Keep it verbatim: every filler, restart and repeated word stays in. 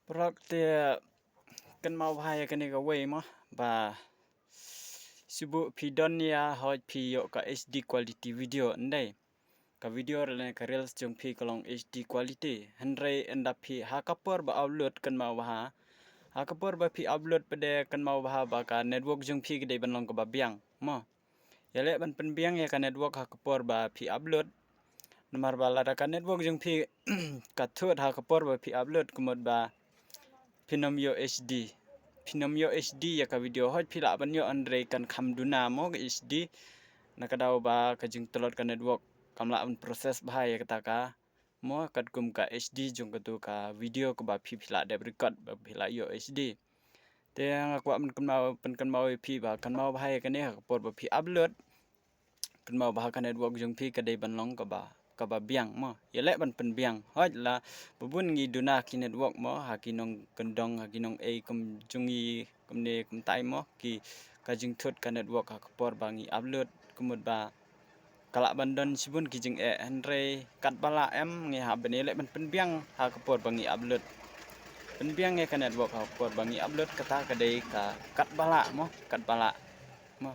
Prok te kynmaw bha ïa kane kawei mo, ba shu buh phi don ïa, hooid phi ïoh ka H D quality video, ym dei? Ka video lane ka reels jong phi ka long H D quality. Hynrei ynda phi ha ka por ba upload kynmaw bha, ha ka por ba phi upload pat de kynmaw bha ba ka network jong phi ka dei ban long kaba biang mo. Ïaleh ban pynbiang ïa ka network ha ka por ba phi upload. Namar ba lada ka network jong phi ka thut ha ka por ba phi upload, ka mut ba phin ym ïoh H D. Phin ym ïoh H D ïa ka video, hooid phi lah ban ïoh hynrei kan kham duna mo ka H D. Na ka daw ba ka jingtlot ka network kam lah ban process bha ïa kata ka mo, katkum ka H D jong katu ka video kaba phi, phi lah dep record ba phi lah ïoh H D. Te nga kwah pynkynmaw, pynkynmaw ïa phi ba kynmaw bha ïa kane ha ka por ba phi upload. Kynmaw bha ka network jong phi ka dei ban long kaba, kaba biang mo. Ïaleh ban pynbiang. Hooid la ba bun ngi duna ki network mo, ha ki nongkyndong, ha ki nongei kum jong ngi kumne kumtai mo, ki ka jingthut ka network ha ka por ba ngi upload, ka mut ba ka lah ban don shibun ki jingeh, hynrei katba lah em ngi hap ban ïaleh ban pynbiang ha ka por ba ngi upload. Pynbiang ïa ka network ha ka por ba ngi upload, kata ka dei ka katba lah mo, katba lah mo.